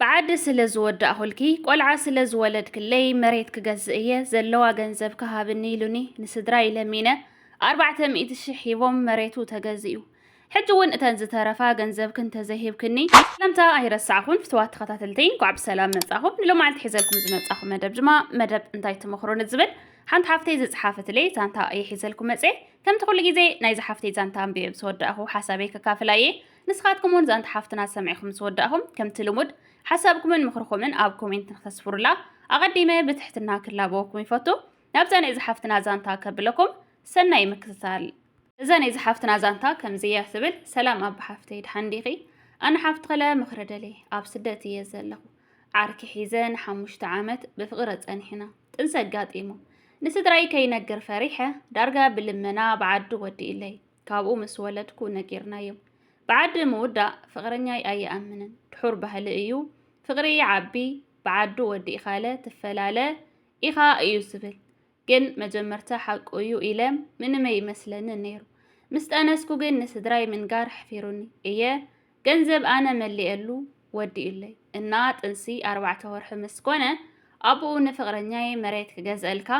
ዓዲ ስለ ዝወዳእኹልኪ፣ ቆልዓ ስለ ዝወለድክለይ መሬት ክገዝእ እየ፣ ዘለዋ ገንዘብ ክሃብኒ ኢሉኒ ንስድራይ ለሚነ፣ ኣርባዕተ ሚእቲ ሽሕ ሂቦም መሬቱ ተገዚኡ። ሕጂ እውን እተን ዝተረፋ ገንዘብኪ እንተዘይሂብክኒ። ሰላምታ ኣይረሳዕኹን ፍትዋት ተኸታተልተይ፣ እንኳዕ ብሰላም መጻኹም። ንሎማዓልቲ ሒዘልኩም ዝመጻኹ መደብ ድማ መደብ እንታይ ትመኽሩኒ ዝብል ሓንቲ ሓፍተይ ዝጸሓፈትለይ ዛንታ እየ ሒዘልኩም መጽየ። ከምቲ ኩሉ ግዜ ናይዚ ሓፍተይ ዛንታ ኣንቢበ ምስ ወዳእኹ ሓሳበይ ከካፍላ እየ። ንስኻትኩም እውን ዛንታ ሓፍትና ሰሚዕኹም ምስ ወዳእኹም ከምቲ ልሙድ ሓሳብኩምን ምኽርኹምን ኣብ ኮሜንት ንክተስፍሩላ ኣቐዲመ ብትሕትና ክላበወኩም ይፈቱ። ናብዛ ናይዚ ሓፍትና ዛንታ ከብለኩም ሰናይ ምክትታል። እዛ ናይዚ ሓፍትና ዛንታ ከምዚ እያ ትብል። ሰላም ኣባ ሓፍተይ፣ ደሓን ዲኺ? ኣነ ሓፍትኽለ ምኽሪ ደልየ፣ ኣብ ስደት እየ ዘለኹ። ዓርኪ ሒዘ ንሓሙሽተ ዓመት ብፍቕሪ ጸኒሕና፣ ጥንሲ ኣጋጢሙ። ንስድራይ ከይነግር ፈሪሐ፣ ዳርጋ ብልመና ብዓዲ ወዲእለይ። ካብኡ ምስ ወለድኩ ነጊርናዮም። ብዓዲ ምውዳእ ፍቕረኛይ ኣይኣምንን። ድሑር ባህሊ እዩ። ፍቕሪ ይዓቢ፣ ብዓዱ ወዲእኻለ ትፈላለ ኢኻ እዩ ዝብል። ግን መጀመርታ ሓቁ እዩ ኢለ ምንም ኣይመስለንን ነይሩ። ምስ ጠነስኩ ግን ንስድራይ ምንጋር ኣሕፊሩኒ እየ። ገንዘብ ኣነ መሊኤሉ ወዲኡለይ። እና ጥንሲ ኣርባዕተ ወርሒ ምስ ኮነ ኣቦኡ ንፍቕረኛይ መሬት ክገዝአልካ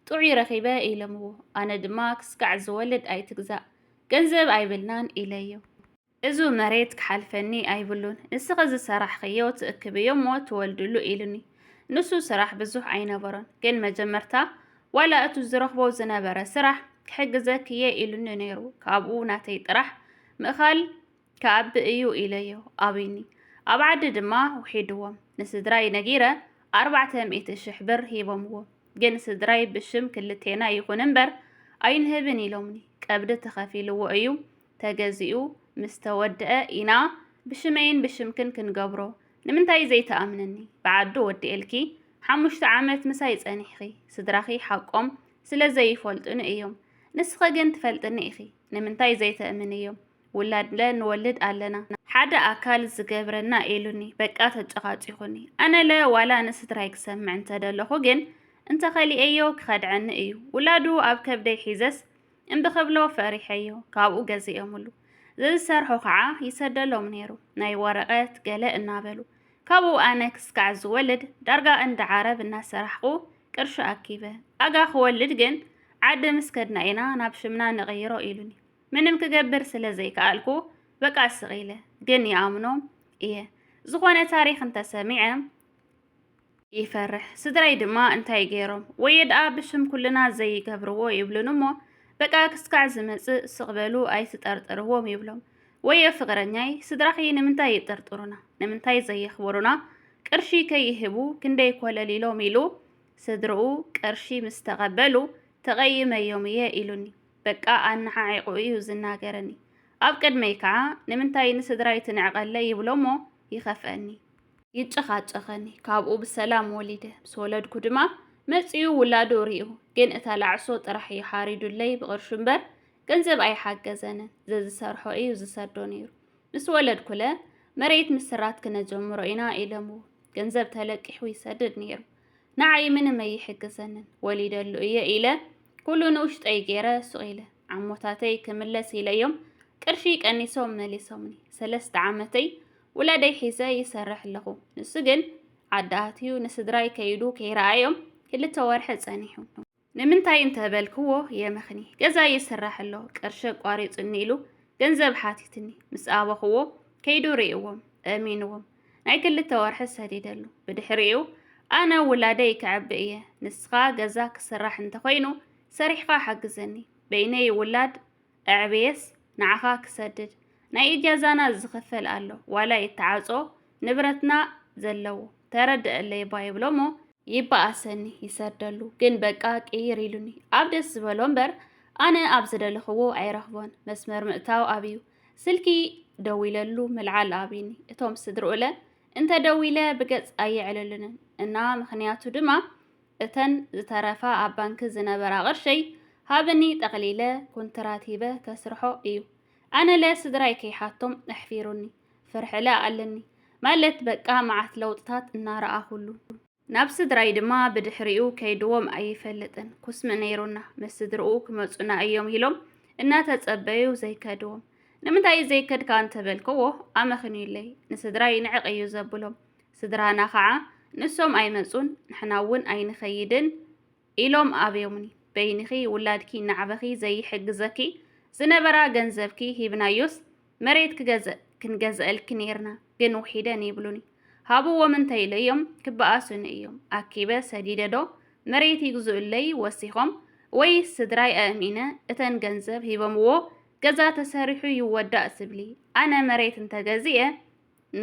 ጥዑይ ረኺበ ኢሎምዎ። ኣነ ድማ ክስካዕ ዝወልድ ኣይትግዛእ፣ ገንዘብ ኣይብልናን ኢለዮ። እዙ መሬት ክሓልፈኒ ኣይብሉን፣ ንስኺ ዝሰራሕኽዮ ትእክብዮ እሞ ትወልድሉ ኢሉኒ። ንሱ ስራሕ ብዙሕ ኣይነበሮን፣ ግን መጀመርታ ዋላ እቱ ዝረኽቦ ዝነበረ ስራሕ ክሕግዘኪ እየ ኢሉኒ ነይሩ። ካብኡ ናተይ ጥራሕ ምእኻል ክኣቢ እዩ ኢለዮ፣ ኣብዩኒ። ኣብ ዓዲ ድማ ውሒድዎም። ንስድራይ ነጊረ ኣርባዕተ ሚእቲ ሽሕ ብር ሂቦምዎ። ግን ስድራይ ብሽም ክልቴና ይኹን እምበር ኣይንህብን ኢሎምኒ። ቀብዲ ተኸፊልዎ እዩ ተገዚኡ። ምስ ተወድአ ኢና ብሽመይን ብሽምክን ክንገብሮ። ንምንታይ ዘይትኣምንኒ? ብዓዱ ወዲኤልኪ ሓሙሽተ ዓመት ምሳይ ጸኒሕኺ። ስድራኺ ሓቆም ስለ ዘይፈልጡኒ እዮም። ንስኺ ግን ትፈልጥኒ ኢኺ። ንምንታይ ዘይተእምንዮም? ውላድለ ንወልድ ኣለና። ሓደ ኣካል ዝገብረና ኢሉኒ፣ በቃ ተጨቓጪኹኒ። ኣነለ ዋላ ንስድራይ ክሰምዕ እንተደለኹ ግን እንተኸሊኤዮ ክኸድዐኒ እዩ። ውላዱ ኣብ ከብደይ ሒዘስ እምቢ ክብሎ ፈሪሐዮ፣ ካብኡ ገዚኦምሉ። ዘዝሰርሖ ከዓ ይሰደሎም ነይሩ፣ ናይ ወረቐት ገለ እናበሉ። ካብኡ ኣነ ክስካዕ ዝወልድ ዳርጋ እንዳ ዓረብ እናሰራሕኹ ቅርሺ ኣኪበ። ኣጋ ክወልድ ግን ዓዲ ምስ ከድና ኢና ናብ ሽምና ንቕይሮ ኢሉኒ። ምንም ክገብር ስለ ዘይከኣልኩ በቃ ስቕ ኢለ። ግን ይኣምኖም እየ። ዝኾነ ታሪኽ እንተሰሚዐ ይፈርሕ። ስድራይ ድማ እንታይ ገይሮም? ወየ ደኣ ብሽም ኩልና ዘይገብርዎ ይብሉን እሞ በቃ ክስካዕ ዝመጽእ ስቕ በሉ ኣይትጠርጥርዎም ይብሎም። ወየ ፍቕረኛይ ስድራኺ ንምንታይ ይጥርጥሩና? ንምንታይ ዘየኽብሩና? ቅርሺ ከይህቡ ክንደይ ኮለል ኢሎም ኢሉ ስድርኡ ቅርሺ ምስ ተቐበሉ ተቐይመዮም እየ ኢሉኒ። በቃ ኣነዓዒቑ እዩ ዝናገረኒ። ኣብ ቅድመይ ከዓ ንምንታይ ንስድራይ ትንዕቐለይ ይብሎ እሞ ይኸፍአኒ። ይጨኻጨኸኒ። ካብኡ ብሰላም ወሊደ። ምስ ወለድኩ ድማ መጺኡ ውላዱ ሪኡ። ግን እታ ላዕሶ ጥራሕ እዩ ሓሪዱለይ ብቕርሹ እምበር ገንዘብ ኣይሓገዘንን። ዘዝሰርሖ እዩ ዝሰዶ ነይሩ። ምስ ወለድኩለ መሬት ምስራት ክነጀምሮ ኢና ኢለምዎ። ገንዘብ ተለቂሑ ይሰድድ ነይሩ። ንዓይ ምንም ኣይሕግዘንን። ወሊደሉ እየ ኢለ ኩሉ ንውሽጠይ ገይረ ሱቕ ኢለ። ዓሞታተይ ክምለስ ኢለዮም ቅርሺ ቀኒሶም መሊሶምኒ። ሰለስተ ዓመተይ ውላደይ ሒዘ ይሰርሕ ኣለኹ። ንሱ ግን ዓዲ ኣትዩ ንስድራይ ከይዱ ከይረኣዮም ክልተ ወርሒ ጸኒሑ። ንምንታይ እንተበልክዎ የመኽኒ። ገዛ ይስራሕ ኣሎ፣ ቅርሺ ኣቋሪጹኒ ኢሉ ገንዘብ ሓቲትኒ። ምስ ኣበኽዎ ከይዱ ርእይዎም፣ እሚንዎም። ናይ ክልተ ወርሒ ሰዲደሉ። ብድሕሪኡ ኣነ ውላደይ ከዕቢ እየ፣ ንስኻ ገዛ ክስራሕ እንተኾይኑ ሰሪሕኻ ሓግዘኒ። በይነይ ውላድ ኣዕብየስ ንዓኻ ክሰድድ። ናይ እጃዛና ዝኽፈል ኣሎ፣ ዋላ ይተዓጾ ንብረትና ዘለዎ። ተረድአለይ እባ ይብሎ እሞ ይበኣሰኒ ይሰደሉ። ግን በቃ ቅይር ኢሉኒ። ኣብ ደስ ዝበሎ እምበር ኣነ ኣብ ዝደለኽዎ ኣይረኽቦን። መስመር ምእታው ኣብዩ። ስልኪ ደዊለሉ ምልዓል ኣብዩኒ። እቶም ስድርኡለ እንተ ደዊለ ብገጽ ኣየዕልሉንን። እና ምኽንያቱ ድማ እተን ዝተረፋ ኣብ ባንኪ ዝነበራ ቅርሸይ ሃብኒ ጠቕሊለ ኩንትራት ሂበ ከስርሖ እዩ። ኣነለ ስድራይ ከይሓቶም ኣሕፊሩኒ። ፍርሕለ ኣለኒ። ማለት በቃ መዓት ለውጥታት እናረኣኹሉ። ናብ ስድራይ ድማ ብድሕሪኡ ከይድዎም ኣይፈልጥን። ኩስሚ ነይሩና። ምስ ስድርኡ ክመጹና እዮም ኢሎም እናተጸበዩ ዘይከድዎም። ንምንታይ ዘይከድካ እንተበልክዎ ኣመኽንዩለይ። ንስድራይ ንዕቕ እዩ ዘብሎም። ስድራና ከዓ ንሶም ኣይመጹን፣ ንሕና እውን ኣይንኸይድን ኢሎም ኣብዮምኒ። በይንኺ ውላድኪ ናዕበኺ ዘይሕግዘኪ ዝነበራ ገንዘብኪ ሂብናዮስ መሬት ክገዝእ ክንገዝአልኪ ነይርና፣ ግን ውሒደን ይብሉኒ። ሃብዎም እንተኢለዮም ክበኣሱኒ እዮም። ኣኪበ ሰዲደ ዶ መሬት ይግዝኡለይ ወሲኾም፣ ወይ ስድራይ ኣእሚነ እተን ገንዘብ ሂቦምዎ ገዛ ተሰሪሑ ይወዳእ ትብሊ። ኣነ መሬት እንተገዚኤ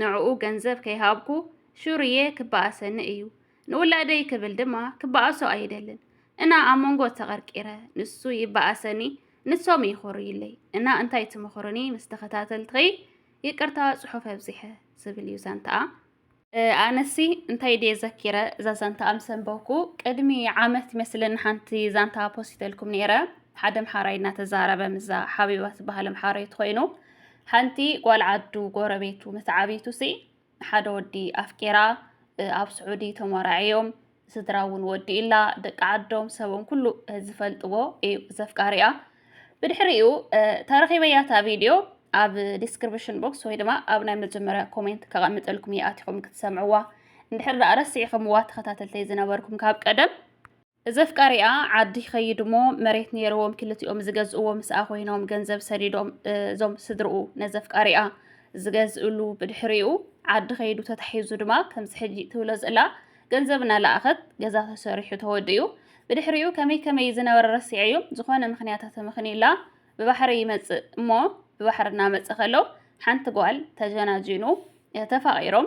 ንዕኡ ገንዘብ ከይሃብኩ ሹርየ ክበኣሰኒ እዩ። ንውላደይ ክብል ድማ ክበኣሶ ኣይደልን። እና ኣብ መንጎ ተቐርቂረ፣ ንሱ ይበኣሰኒ፣ ንሶም ይኾርዩለይ። እና እንታይ ትመኽሩኒ ምስ ተኸታተልትኺ? ይቅርታ ጽሑፍ ኣብዚሐ ዝብል እዩ ዛንታኣ። ኣነሲ እንታይ ድየ ዘኪረ እዛ ዛንታ ኣምሰንበውኩ፣ ቅድሚ ዓመት ይመስለኒ ሓንቲ ዛንታ ፖስት ኢለልኩም ነይረ። ሓደ ኣምሓራይ እናተዛረበ ምስዛ ሓቢባ ትበሃል ኣምሓራይት ኮይኑ፣ ሓንቲ ጓል ዓዱ ጎረቤቱ ምስ ዓብይቱ ሲ ሓደ ወዲ ኣፍቂራ ኣብ ስዑዲ ተመራዕዮም፣ ስድራ እውን ወዲእላ፣ ደቂ ዓዶም ሰቦም ኩሉ ዝፈልጥዎ እዩ ዘፍቃሪኣ። ብድሕሪኡ ተረኺበያ እታ ቪድዮ ኣብ ዲስክሪፕሽን ቦክስ ወይ ድማ ኣብ ናይ መጀመርያ ኮሜንት ከቐምጠልኩም እየ፣ ኣቲኹም ክትሰምዕዋ። እንድሕር ደኣ ረሲዕኹምዋ ተኸታተልተይ ዝነበርኩም ካብ ቀደም፣ እዚ ኣፍቃሪኣ ዓዲ ይኸይድ እሞ መሬት ነይርዎም ክልቲኦም ዝገዝእዎ ምስኣ ኮይኖም ገንዘብ ሰዲዶም እዞም ስድርኡ ነዚ ኣፍቃሪኣ ዝገዝእሉ ብድሕሪኡ ዓዲ ከይዱ ተታሒዙ ድማ ከምዚ ሕጂ ትብሎ ዘላ ገንዘብ እናለኣኸት ገዛ ተሰሪሑ ተወዲኡ ብድሕሪኡ ከመይ ከመይ ዝነበረ ረሲዐ እዩ ዝኾነ ምኽንያታት ተመኽንዩላ ብባሕሪ ይመፅእ እሞ ብባሕሪ እናመፀ ከሎ ሓንቲ ጓል ተጀናጂኑ ተፋቒሮም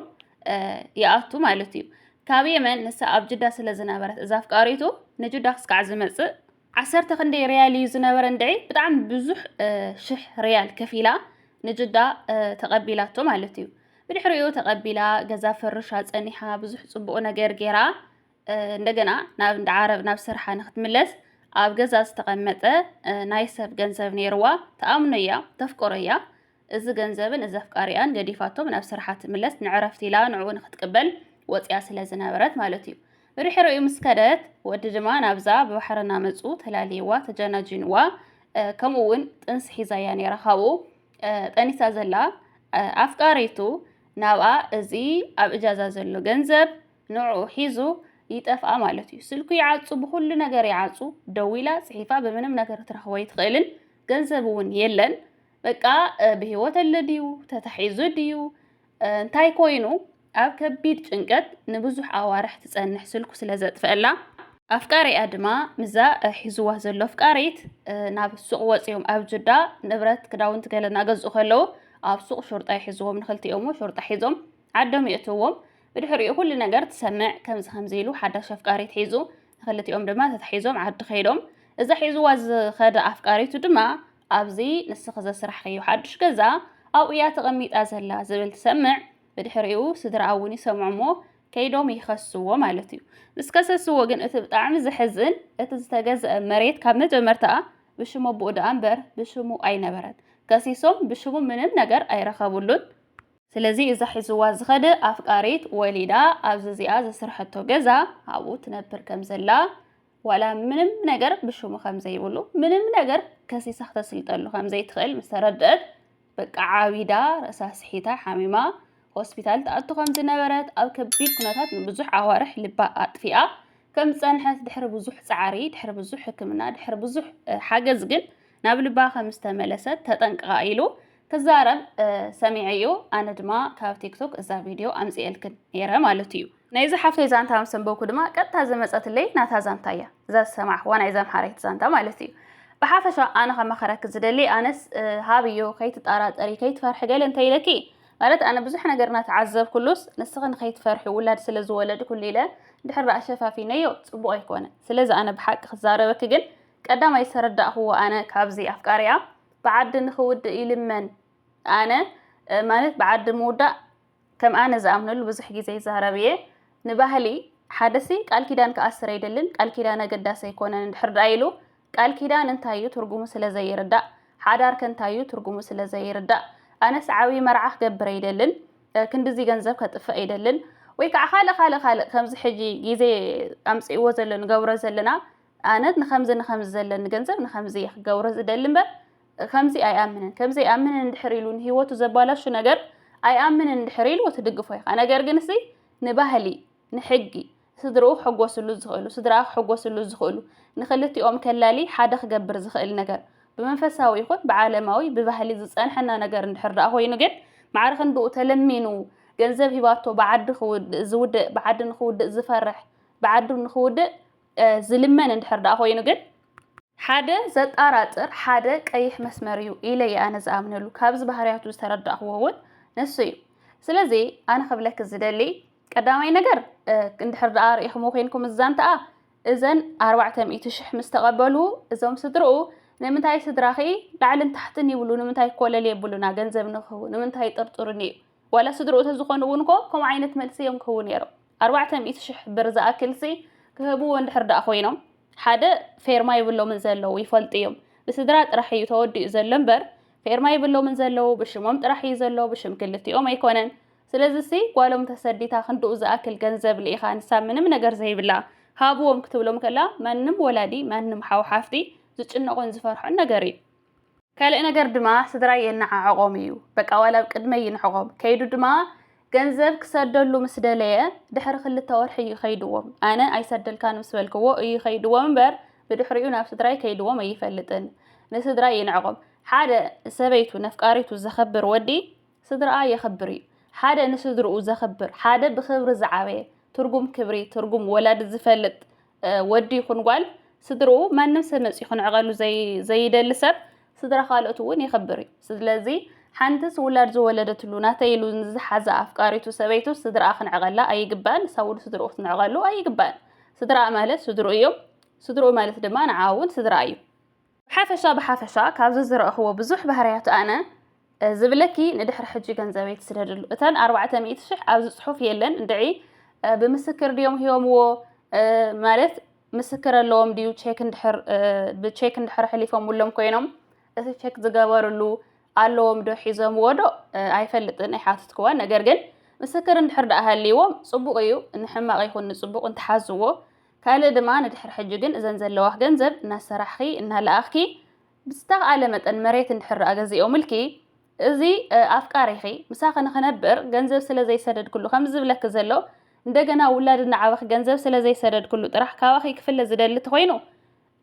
ይኣቱ ማለት እዩ። ካብ የመን ንሳ ኣብ ጅዳ ስለ ዝነበረት እዛ ኣፍቃሪቱ ንጅዳ ክስካዕ ዝመጽእ ዓሰርተ ክንደይ ሪያል እዩ ዝነበረ እንድዒ ብጣዕሚ ብዙሕ ሽሕ ሪያል ከፊላ ንጅዳ ተቐቢላቶ ማለት እዩ። ብድሕሪኡ ተቐቢላ ገዛ ፈርሻ ጸኒሓ ብዙሕ ጽቡቕ ነገር ገይራ እንደገና ናብ እንዳ ዓረብ ናብ ስርሓ ንክትምለስ ኣብ ገዛ ዝተቐመጠ ናይ ሰብ ገንዘብ ነይርዋ። ተኣምኖ እያ ተፍቅሮ እያ። እዚ ገንዘብን እዚ ኣፍቃሪኣን ገዲፋቶም ናብ ስርሓ ትምለስ ንዕረፍቲ ኢላ ንዕኡ ንክትቅበል ወፂኣ ስለ ዝነበረት ማለት እዩ። ብድሕሪኡ ምስ ከደት ወዲ ድማ ናብዛ ብባሕሪ እናመፁ ተላልይዋ ተጀናጂንዋ ከምኡ እውን ጥንሲ ሒዛ እያ ነይራ ካብኡ ጠኒሳ ዘላ ኣፍቃሪቱ ናብኣ እዚ ኣብ እጃዛ ዘሎ ገንዘብ ንዕኡ ሒዙ ይጠፍኣ ማለት እዩ። ስልኩ ይዓፁ፣ ብኩሉ ነገር ይዓፁ። ደዊላ ፅሒፋ ብምንም ነገር ክትረኽቦ ኣይትኽእልን። ገንዘብ እውን የለን። በቃ ብህይወት ኣሎ ድዩ ተታሒዙ ድዩ እንታይ ኮይኑ ኣብ ከቢድ ጭንቀት ንብዙሕ ኣዋርሕ ትፀንሕ ስልኩ ስለ ዘጥፈአላ ኣፍቃሪኣ ድማ ምዛ ሒዝዋ ዘሎ ኣፍቃሪት ናብ ሱቕ ወፂኦም ኣብ ጅዳ ንብረት ክዳውንቲ ገለ እናገዝኡ ከለዉ ኣብ ሱቕ ሹርጣ ይሕዝዎም ንክልቲኦሞ ሹርጣ ሒዞም ዓዶም የእትዎም ብድሕሪኡ ኩሉ ነገር ትሰምዕ ከምዚ ከምዚ ኢሉ ሓዳሽ ኣፍቃሪት ሒዙ ንክልቲኦም ድማ ተታሒዞም ዓዲ ከይዶም እዛ ሒዝዋ ዝኸደ ኣፍቃሪቱ ድማ ኣብዚ ንስኺ ዘስራሕክዮ ሓዱሽ ገዛ ኣብኡ እያ ተቐሚጣ ዘላ ዝብል ትሰምዕ ብድሕሪኡ ስድራኣ እውን ይሰምዑ እሞ ከይዶም ይኸስዎ ማለት እዩ ምስ ከሰስዎ ግን እቲ ብጣዕሚ ዘሕዝን እቲ ዝተገዝአ መሬት ካብ መጀመርታ ብሽሙ ኣቦኡ ደኣ እምበር ብሽሙ ኣይነበረን ከሲሶም ብሽሙ ምንም ነገር ኣይረኸብሉን ስለዚ እዛ ሒዝዋ ዝኸደ ኣፍቃሪት ወሊዳ ኣብዚ እዚኣ ዘስርሐቶ ገዛ ኣብኡ ትነብር ከም ዘላ ዋላ ምንም ነገር ብሽሙ ከም ዘይብሉ ምንም ነገር ከሲሳ ክተስልጠሉ ከም ዘይትኽእል ምስ ተረድአት በቃ ዓቢዳ ርእሳ ስሒታ ሓሚማ ሆስፒታል ትኣቱ ከም ዝነበረት ኣብ ከቢድ ኩነታት ንብዙሕ ኣዋርሕ ልባ ኣጥፊኣ ከም ዝጸንሐት ድሕሪ ብዙሕ ጻዕሪ ድሕሪ ብዙሕ ሕክምና ድሕሪ ብዙሕ ሓገዝ ግን ናብ ልባ ከም ዝተመለሰት ተጠንቅቓ ኢሉ ክዛረብ ሰሚዐ እዩ። ኣነ ድማ ካብ ቲክቶክ እዛ ቪድዮ ኣምፅኤልክን ነይረ ማለት እዩ። ናይዚ ሓፍተይ ዛንታ ምስ ኣንበብኩ ድማ ቀጥታ ዝመፀትለይ ናታ ዛንታ እያ። እዛ ዝሰማዕክዋ ናይዛ ኣምሓራይት ዛንታ ማለት እዩ። ብሓፈሻ ኣነ ከማኸረኪ ዝደሊ ኣነስ ሃብዮ ከይትጠራጠሪ ከይትፈርሒ ገለ እንተኢለኪ ማለት ኣነ ብዙሕ ነገር እናተዓዘብኩሉስ ንስኺ ንከይትፈርሒ ውላድ ስለ ዝወለድኩሉ ኢለ ድሕር ደኣ ሸፋፊነዮ ፅቡቕ ኣይኮነን። ስለዚ ኣነ ብሓቂ ክዛረበኪ ግን ቀዳማይ ዝተረዳእኽዎ ኣነ ካብዚ ኣፍቃሪኣ ብዓዲ ንኽውድእ ይልመን ኣነ ማለት ብዓዲ ምውዳእ ከም ኣነ ዝኣምነሉ ብዙሕ ግዜ ይዛረብ እየ። ንባህሊ ሓደሲ ቃል ኪዳን ክኣስር ኣይደልን፣ ቃል ኪዳን ኣገዳሲ ኣይኮነን እንድሕር ደኣ ኢሉ ቃል ኪዳን እንታይ እዩ ትርጉሙ ስለ ዘይርዳእ፣ ሓዳር ከ እንታይ እዩ ትርጉሙ ስለ ዘይርዳእ፣ ኣነስ ዓብዪ መርዓ ክገብር ኣይደልን፣ ክንድዚ ገንዘብ ከጥፍእ ኣይደልን ወይ ከዓ ካልእ ካልእ ካልእ ከምዚ ሕጂ ግዜ ኣምፅእዎ ዘሎ ንገብሮ ዘለና ኣነ ንኸምዚ ንኸምዚ ዘለኒ ገንዘብ ንኸምዚ እየ ክገብሮ ዝደሊ እምበር ከምዚ ኣይኣምንን ከምዚ ኣይኣምንን እንድሕር ኢሉ ንህይወቱ ዘባላሹ ነገር ኣይኣምንን እንድሕር ኢሉ ትድግፎ ኢኻ ነገር ግን ሲ ንባህሊ፣ ንሕጊ፣ ስድርኡ ክሕጎስሉ ዝኽእሉ፣ ስድራኣ ክሕጎስሉ ዝኽእሉ፣ ንክልቲኦም ከላሊ ሓደ ክገብር ዝኽእል ነገር፣ ብመንፈሳዊ ይኹን ብዓለማዊ ብባህሊ ዝጸንሐና ነገር እንድሕር ደኣ ኮይኑ ግን፣ ማዕረ ክንድኡ ተለሚኑ፣ ገንዘብ ሂባቶ ብዓዲ ክውድእ ዝውድእ፣ ብዓዲ ንክውድእ ዝፈርሕ፣ ብዓዱ ንክውድእ ዝልመን እንድሕር ደኣ ኮይኑ ግን፣ ሓደ ዘጣራጥር፣ ሓደ ቀይሕ መስመር እዩ ኢለ እየ ኣነ ዝኣምነሉ። ካብዚ ባህርያቱ ዝተረዳእክዎ እውን ንሱ እዩ። ስለዚ ኣነ ክብለኪ ዝደሊ፣ ቀዳማይ ነገር እንድሕር ደኣ ርኢኽሞ ኮይንኩም እዛንተኣ፣ እዘን ኣርባዕተ ሚእቲ ሽሕ ምስ ተቐበሉ፣ እዞም ስድርኡ ንምንታይ ስድራኺ ላዕልን ታሕትን ይብሉ፣ ንምንታይ ኮለል የብሉና ገንዘብ ንክህቡ፣ ንምንታይ ጥርጥሩኒ እዩ? ዋላ ስድርኡ ተዝኾኑ እውን እኮ ከምኡ ዓይነት መልሲ እዮም ክህቡ ነይሮም። ኣርባዕተ ሚእቲ ሽሕ ብር ዝኣክልሲ ክህብዎ እንድሕር ደኣ ኮይኖም፣ ሓደ ፌርማ ይብሎምን ዘለዉ ይፈልጡ እዮም። ብስድራ ጥራሕ እዩ ተወዲኡ ዘሎ እምበር፣ ፌርማ ይብሎምን ዘለዉ፣ ብሽሞም ጥራሕ እዩ ዘሎ፣ ብሽም ክልቲኦም ኣይኮነን። ስለዚሲ ጓሎም ተሰዲታ ክንድኡ ዝኣክል ገንዘብ ልኢኻ፣ ንሳ ምንም ነገር ዘይብላ ሃብዎም ክትብሎም ከላ፣ ማንም ወላዲ፣ ማንም ሓው ሓፍቲ ዝጭነቖን ዝፈርሖን ነገር እዩ። ካልእ ነገር ድማ ስድራይ የነዓዕቖም እዩ። በቃ ዋላ ኣብ ቅድመይ ይንዕቖም። ከይዱ ድማ ገንዘብ ክሰደሉ ምስ ደለየ ድሕሪ ክልተ ወርሒ እዩ ከይድዎም። ኣነ ኣይሰደልካን ምስ በልክዎ እዩ ከይድዎም እምበር ብድሕሪኡ ናብ ስድራይ ከይድዎም ኣይፈልጥን። ንስድራይ ይንዕቖም። ሓደ ሰበይቱ ነፍቃሪቱ ዘኸብር ወዲ ስድራኣ የኸብር እዩ። ሓደ ንስድርኡ ዘኸብር፣ ሓደ ብኽብሪ ዝዓበየ፣ ትርጉም ክብሪ፣ ትርጉም ወላዲ ዝፈልጥ ወዲ ይኹን ጓል፣ ስድርኡ ማንም ሰብ መፂኡ ክንዕቐሉ ዘይደሊ ሰብ ስድራ ካልኦት እውን የኽብር እዩ። ስለዚ ሓንትስ ውላድ ዝወለደትሉ ናተይ ኢሉ ንዝሓዘ ኣፍቃሪቱ ሰበይቱ ስድርኣ ክንዕቐላ ኣይግባን፣ ንሳ እውን ስድርኡ ክትንዕቐሉ ኣይግባን። ስድርኣ ማለት ስድርኡ እዮም። ስድርኡ ማለት ድማ ንዓ እውን ስድርኣ እዩ። ብሓፈሻ ብሓፈሻ ካብዚ ዝረእኽዎ ብዙሕ ባህርያቱ ኣነ ዝብለኪ ንድሕሪ ሕጂ ገንዘበይ ትስደድሉ። እተን ኣርባዕተ ሚእቲ ሽሕ ኣብዚ ፅሑፍ የለን እንድዒ፣ ብምስክር ድዮም ሂቦምዎ? ማለት ምስክር ኣለዎም ድዩ? ቼክ እንድሕር ብቼክ እንድሕር ኣሕሊፎምሎም ኮይኖም እቲ ቼክ ዝገበርሉ ኣለዎም ዶ ሒዞምዎ ዶ? ኣይፈልጥን ኣይሓተትክዋን። ነገር ግን ምስክር እንድሕር ደኣ ሃልይዎም ፅቡቕ እዩ። ንሕማቕ ይኹን ንፅቡቕ እንተሓዝዎ። ካልእ ድማ ንድሕር ሕጂ ግን እዘን ዘለዋኽ ገንዘብ እናሰራሕኺ እናለኣኽኪ ብዝተኽኣለ መጠን መሬት እንድሕር ደኣ ገዚኦምልኪ፣ እዚ ኣፍቃሪኺ ምሳኺ ንኽነብር ገንዘብ ስለ ዘይሰደድክሉ ከም ዝብለኪ ዘሎ፣ እንደገና ውላድ እናዓበኺ ገንዘብ ስለ ዘይሰደድክሉ ጥራሕ ካባኺ ክፍለ ዝደሊ ተኾይኑ፣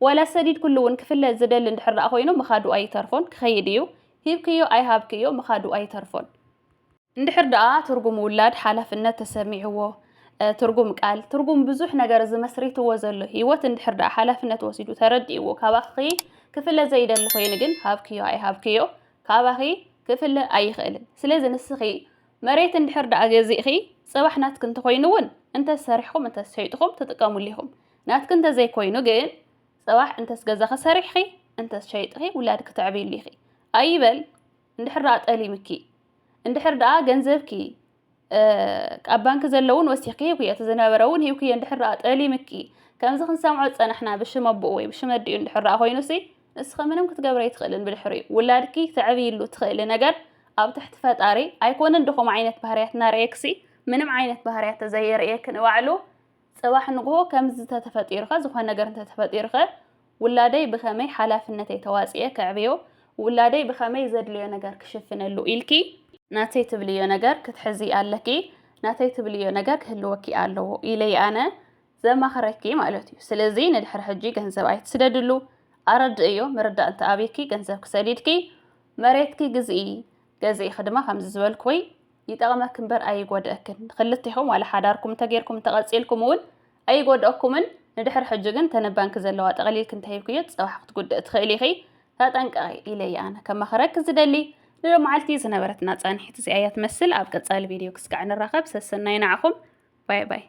ዋላ ሰዲድክሉ እውን ክፍለ ዝደሊ እንድሕር ደኣ ኮይኑ ምኻዱ ኣይተርፎን፣ ክኸይድ እዩ። ሂብክዮ ኣይሃብክዮ ምኻዱ ኣይተርፎን። እንድሕር ደኣ ትርጉም ውላድ ሓላፍነት ተሰሚዕዎ፣ ትርጉም ቃል፣ ትርጉም ብዙሕ ነገር እዚ መስሪትዎ ዘሎ ህይወት እንድሕር ደኣ ሓላፍነት ወሲዱ ተረዲእዎ ካባኺ ክፍለ ዘይደሊ ኮይኑ ግን ሃብክዮ ኣይሃብክዮ ካባኺ ክፍለ ኣይኽእልን። ስለዚ ንስኺ መሬት እንድሕር ደኣ ገዚእኺ ጽባሕ ናትኪ እንተኾይኑ እውን እንተሰሪሕኹም እንተሸይጥኹም ትጥቀሙሉ ኢኹም። ናትኪ እንተዘይኮይኑ ግን ጽባሕ እንተስ ገዛኺ ሰሪሕኺ እንተስ ሸይጥኺ ውላድኪ ተዕብይሉ ኢኺ ኣይበል። እንድሕር ደኣ ጠሊምኪ፣ እንድሕር ደኣ ገንዘብኪ ኣብ ባንኪ ዘለውን ወሲኽኪ ሂብክዮ፣ እቲ ዝነበረ እውን ሂብክዮ እንድሕር ደኣ ጠሊምኪ፣ ከምዚ ክንሰምዖ ዝጸናሕና ብሽም ኣቦኡ ወይ ብሽም ኣዲኡ እንድሕር ደኣ ኮይኑሲ ንስኺ ምንም ክትገብሪ ኣይትኽእልን። ብድሕሪኡ ውላድኪ ተዕብይሉ ትኽእሊ ነገር ኣብ ትሕቲ ፈጣሪ ኣይኮነን። ድኹም ዓይነት ባህርያት እናረኤክሲ ምንም ዓይነት ባህርያት ተዘየርእየኪ ንባዕሉ ጽባሕ ንግሆ ከምዚ ተተፈጢሩኸ ዝኾነ ነገር እንተተፈጢሩኸ ውላደይ ብኸመይ ሓላፍነተይ ተዋፅየ ከዕብዮ፣ ውላደይ ብኸመይ ዘድልዮ ነገር ክሽፍነሉ ኢልኪ ናተይ ትብልዮ ነገር ክትሕዚ ኣለኪ፣ ናተይ ትብልዮ ነገር ክህልወኪ ኣለዎ ኢለ እየ ኣነ ዘማኽረኪ ማለት እዩ። ስለዚ ንድሕሪ ሕጂ ገንዘብ ኣይትስደድሉ፣ ኣረድእዮ፣ ምርዳእ እንተኣብየኪ ገንዘብ ክሰዲድኪ መሬትኪ ግዝኢ፣ ገዚእኺ ድማ ከምዚ ዝበልኩ ወይ ይጠቕመኪ እምበር ኣይጎድእክን። ንክልቲኹም ዋላ ሓዳርኩም እንተጌርኩም እንተቐጺልኩም እውን ኣይጎድኣኩምን። ንድሕር ሕጂ ግን ተን ኣብ ባንኪ ዘለዋ ጠቕሊልኪ እንተሂብክዮ ጽባሕ ክትጉድኢ ትኽእሊ ኢኺ። ተጠንቀቒ ኢለ እየ ኣነ ከማኽረኪ ዝደሊ። ንሎማዓልቲ ዝነበረትና ጻንሒት እዚኣ እያ ትመስል። ኣብ ቀጻሊ ቪድዮ ክስጋዕ ንራኸብ። ሰሰናዩ ንዓኹም። ባይ ባይ።